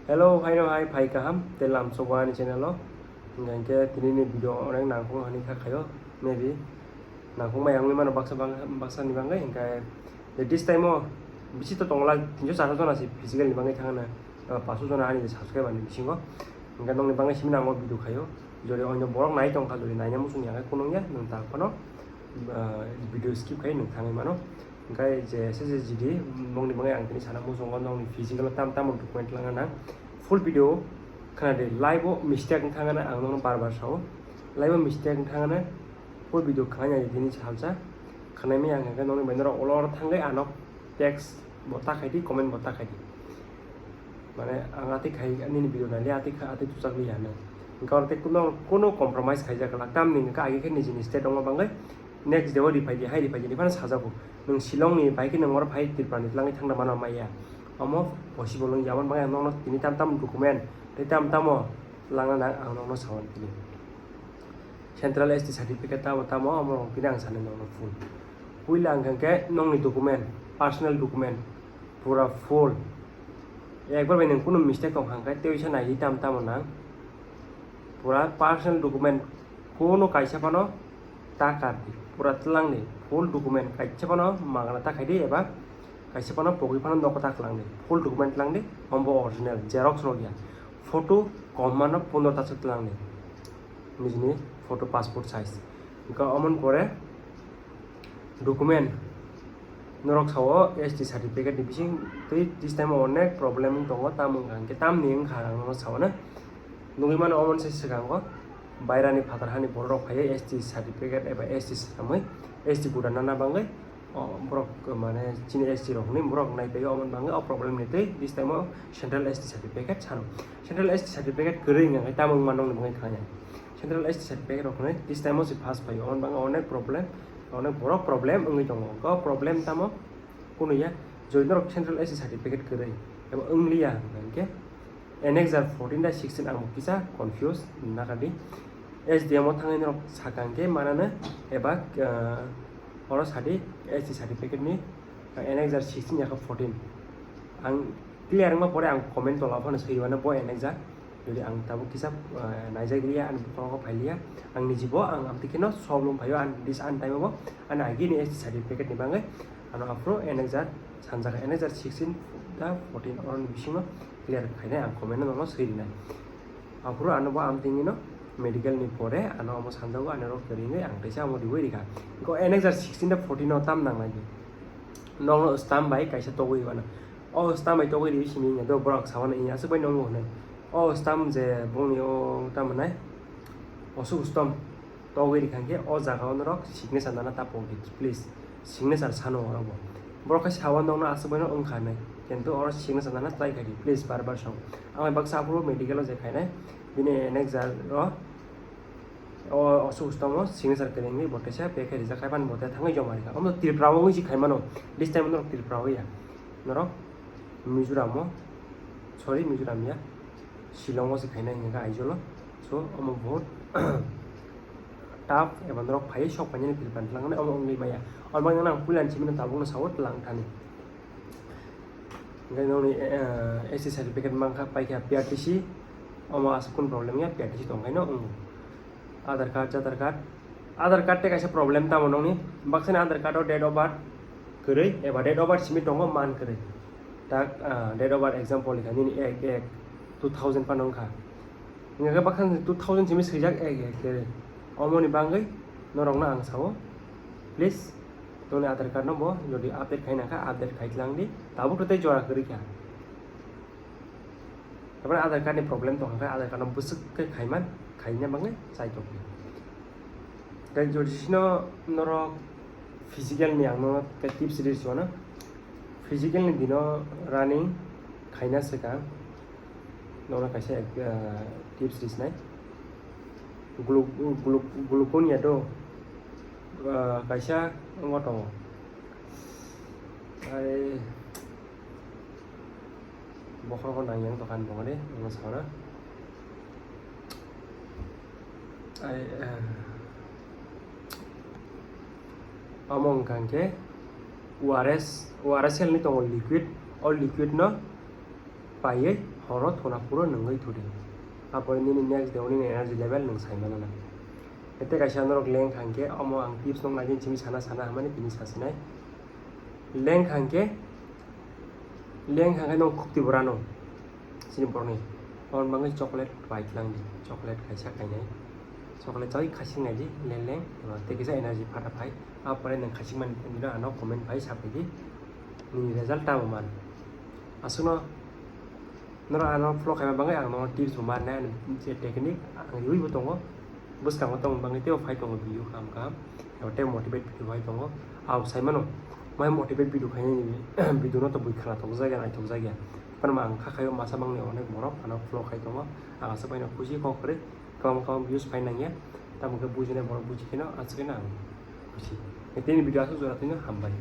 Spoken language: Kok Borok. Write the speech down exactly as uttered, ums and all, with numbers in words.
Hello, haino hai, phai kaham, tei lamsok ani channel o. Hingkha hinkhe tini ni video onek nangkuk hani kha khayo, maybe nangkuk mai wngwi mano baksa bang-, baksa ni bagwi, hingkha this time o bisi to tongla, tinso charso jona se physical ni bagwi thangna, ah, paso jona ani subscriber ni bisingo. Hingkha nokni bagwi simi nango video khayo, jodi onyo borok nai tongkha, jodi naina muchung ya khe kunung ya, nwng tak phano, ah, video skip khai nwng thangwi mano. Hingkhe je S S G D nokni bagwi ang tini sana muchungo, nokni physical o tam tamo document langna nang. Full video khna di, live o mistake wngkha hwnwi ang nokno bar bar sao. Live o mistake wngkha hwnwi full video khna ya tini salsa. Khnaimaya hingkhe nokni bai norok olo oro thangwi ano text bo ta khai di, comment bo ta khai di. Mane ang atwi khai nini video nai le atwi kha, atwi tuchak li ya nang. Hingkhe oro tei kuno, kuno compromise khaijak glak. Tamni hingkhe agi khe nijini state wngma bagwi next day o riphai di, hai riphai di, riphano sajago. Nwng Shillong ni bai khe nwng oro phai Tripura ni twlangwi thangna mano maya. Omo possible wngya, aboni bagwi ang nokno tini tam tam document tei tam tamo langna nang ang nokno sao tini. Central S T certificate tamo tamo omo rok tini ang sanai nokno full. Puila hingkha khe nokni document, personal document pura full. Ekbar bai nwng kunu mistake tong kha hingkha tei waisa nai di tam tamo nang. Pura personal document kunu kaisa phano ta kar di, pura tlang di, full document kaisa phano magna ta khai di eba kaisa phano pogwi phano nogo ta klang di, full document tlang di, ombo original xerox rok ya, photo kom mano pondro ta se tlang di, nijini photo passport size. Hingkha omoni pore document norok sao S T certificate ni bising twi this time o onek problem wng tongo, tamo wngkha hingkhe tamni wngkha ang nono sao na. Nugwi mano omo se swkango bairani phatar hani borok rok phaiwi S T certificate eba S T swkamwi S T quota nana bagwi, o borok mane chini S T rok hinwi borok naipaio, omo bagwi o problem ni twi this time o central S T certificate sano. Central S T certificate kwrwi wngkha khe tamo wngma nokni bagwi khanya. Central S T certificate rok hinwi this time o se pass phaio, omo bagwi onek problem, onek borok problem wngwi tongo. O problem tamo kunuya, jodi norok central S T certificate kwrwi eba wngliya hwnkhe N X R fourteen da sixteen ang bo kisa confuse naka di. S D M o thangwi norok sakang khe manana eba, ah, oro sadi S T certificate ni, ah, N X R sixteen yakha fourteen. Ang clear wngma pore ang comment tola phano swi mano bo N X R. Jodi ang tabuk kisa, ah, naijak liya, ani bokhorogo phai liya. Ang nijibo ang amtwi kheno solve wng phaio, ang this an time o bo ani agini S T certificate ni bagwi ano aphuru N X R sanjak, N X R sixteen da fourteen oroni bisingo clear khainai ang comment no nono swi rinai. Aphuru ano bo amtwini no medical ni pore ano omo sanjago, ano rok kwrwi wngwi ang teisa omo riwi rikha. Ko N X R sixteen da fourteen no tam nangnai di. Nokno stamp bai kaisa togwi rwano. O stamp bai togwi riwi simi wngya do borok sawana wngya aswk bai nongo hwnwi. O stamp je bongni o tamo nai osuk stamp. Togwi rikha khe o jaga o norok signature nana ta pok di, please. Signature sano oro bo. Borok khe sawa nokno aswk bai no wngkha hinwi. Kintu oro signature nana try khai di, please, bar bar sao. Ang bai baksa aphuru medical o je khainai, bini N X R o, o osuk stomach o signature kwrwi wngwi bo teisa pekhe rijak khai phano bo tei thangwi joma rikha. Omo Tripura o wngwi si khai mano. This time norok Tripura o ya. Norok Mizoram o, sorry, Mizoram ya. Shillong o se khainai hwnka khe Aizawl o. So, omo bahut tough eba norok phaiwi sok painani preparation langmani omo wngwi maya. Omo wngkha ang puila ni simi no tabuk no sao tlang thani. Hingke nokni, eh, S T certificate mankha paikha P R T C, omo aswk kunu problem ya, P R T C tongkhaino wngo. Aadhaar card, Aadhaar card, Aadhaar card tei kaisa problem tamo nokni, baksani Aadhaar card o date of birth kwrwi eba date of birth simi tongo man kwrwi. Tak, ah, date of birth example kha nini ek ek two thousand phano wngkha. Hingke baksa two thousand simi swijak ek ek kwrwi. Omoni bagwi norokno ang sao, please, nokni Aadhaar card no bo jodi update khaina kha update khai tlang di, tabuk tei jora kwrwi kha. Tabukni Aadhaar card ni problem tongkha khe Aadhaar card no bwswk khe khaiman, khaina bagwi chai tongdi. Tei jodi sino norok physical ni ang no tei tips ri sio na. Physical ni dino running khaina swkang nokno kaisa, ah, tips ri sinai. Glu-, glu-, gluconia do, ah, kaisa wngma tongo. Ai, bokhorogo nang yang dokan bongori, ang sakna. Ai, eh, omo wngkha hwnkhe O R S, O R S L ni tongo liquid, o liquid no paiwi Horo thuna phuru nwngwi thudi. Apore nini next day o nini energy level nwng sai manana. Ete kaisa norok leng kha hwnkhe, omo ang tips nokna din simi sana sana hamani tini sasinai. Leng kha hwnkhe, leng kha hwnkhe nwng khukti borano. Sini borokni. Aboni bagwi chocolate bai tlang di. Chocolate kaisa kainai. Chocolate chawi khasing nai di, leng leng. Tei kisa energy phata phai. Apore nwng khasing mani tongmani ano comment bai sapai di. Nini result tamo man. Aswkno norok ano follow khaima bagwi ang nono tips bo manai, ani je technique ang riwi bo tongo, bwskango tongma bagwi teibo phai tongo video kaham kaham, abo tei motivate video phai tongo. Ang sai mano, mai motivate video khainani video no to bui khwna tokjak ya, naithok jak ya. Phano ang kha khaio masa mangni onek borok ano follow khai tongo, ang aswk bai no khusi kok kwrwi. Kwbang kwbang views phai nangya, tamo khe bujinai borok buji kheno, aswk kheno ang buji. Tini video aswk jora tino hambai.